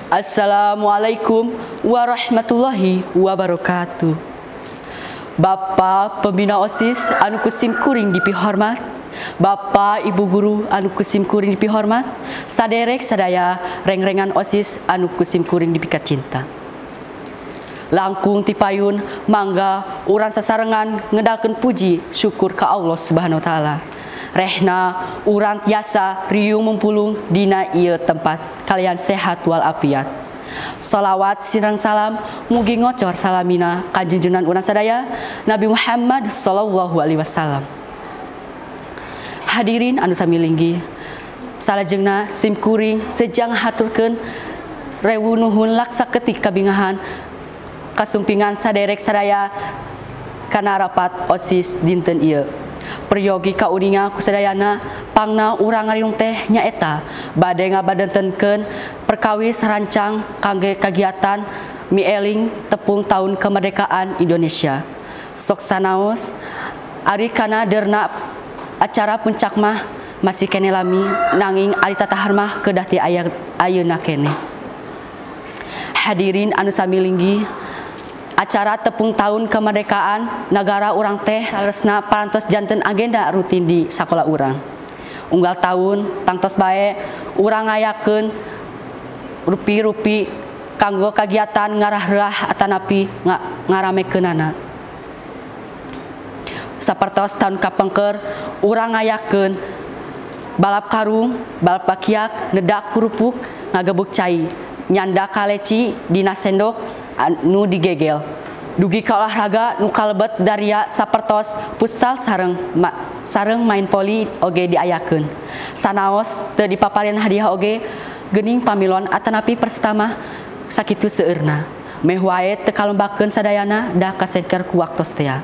Assalamualaikum warahmatullahi wabarakatuh. Bapak Pembina OSIS anu kusim kuring dipihormat, Bapak Ibu Guru anu kusim kuring dipihormat, saderek sadaya rengrengan OSIS anu kusim kuring dipikacinta. Langkung tipayun mangga urang sasarengan ngedalkeun puji syukur ka Allah Subhanahu wa taala. Rehna urang tiasa riung mempulung dina ieu tempat kalian sehat walafiat. Salawat sirang salam mugi ngocor salamina ka junjunan urang sadaya Nabi Muhammad sallallahu alaihi wasallam. Hadirin anu sami linggih, salajengna sim kuring sejang haturkeun rewu nuhun laksa ketik kabingahan kasumpingan saderek sadaya kana rapat OSIS dinten ieu. Peryogi kauninga kusadayana pangna urang ngariung teh nyaeta bade ngabadentenkeun perkawis rancang kangge kagiatan mieling tepung tahun kemerdekaan Indonesia. Sok sanaos ari kana derna acara puncak mah masih kene lami nanging ari tatahar mah kedah ti ayeuna keneh. Hadirin anu sami linggih, acara tepung tahun kemerdekaan negara urang teh saleresna parantos janten agenda rutin di sakola urang. Unggal tahun tangtos bae urang ngayakeun rupi-rupi kanggo kagiatan ngarah-rah atanapi ngaramekeunana. Sapertos tahun kapengker urang ngayakeun balap karung, balap bakiak, nedak kerupuk, ngagebuk cai, nyanda kaleci dina sendok anu digegel. Dugi ka olahraga nu kalebet daria sapertos futsal sareng main poli oge diayakeun. Sanaos teu dipaparian hadiah oge geuning pamilon atanapi peserta mah sakitu seueurna. Meh wae teu kalombakeun sadayana da kasengker ku waktos tea.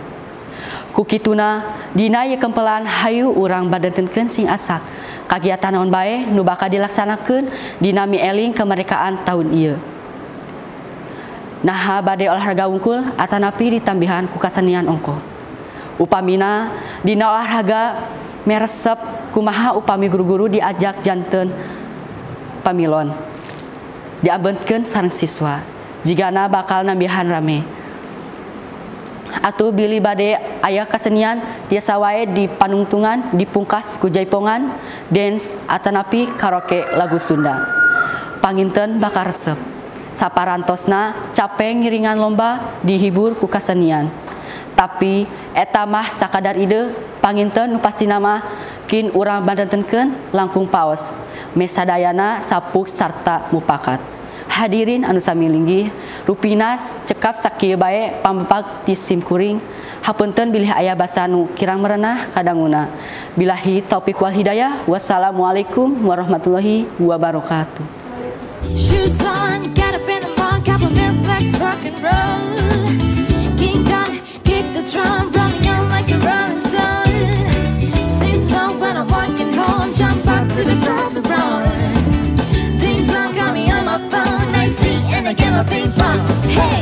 Ku kituna dina ieu kempelan hayu urang badentenkeun sing asak. Kagiatan naon bae nu bakal dilaksanakeun dina mieling kemerdekaan tahun ieu. Naha bade olahraga wungkul atanapi ditambihan ku kasenian ongkoh. Upamina dina olahraga meresep kumaha upami guru-guru diajak janten pamilon. Diabentkeun sareng siswa jigana bakal nambihan rame. Atuh bilih bade aya kasenian tiasa wae di panungtungan dipungkas ku jaipongan, dance atanapi karaoke lagu Sunda. Panginten bakal resep. Saparantosna capek ngiringan lomba dihibur ku kasenian. Tapi eta mah sakadar ide panginten nu pastina mah kin urang badantenkeun langkung paos. Mesadayana sapuk sarta mupakat. Hadirin anu sami linggih, rupinas cekap sakieu bae pampak ti sim kuring. Hapunten bilih aya basa nu kirang merenah kadanguna. Billahi taufik wal hidayah. Wassalamualaikum warahmatullahi wabarakatuh. Shoes on, get up in the morning, cup of milk, let's rock and roll. King Kong, kick the drum, rolling on like a rolling stone. Sing song when I'm walking home, jump up to the top of the road. Ding dong, call me on my phone, I see and I get my ping pong. Hey.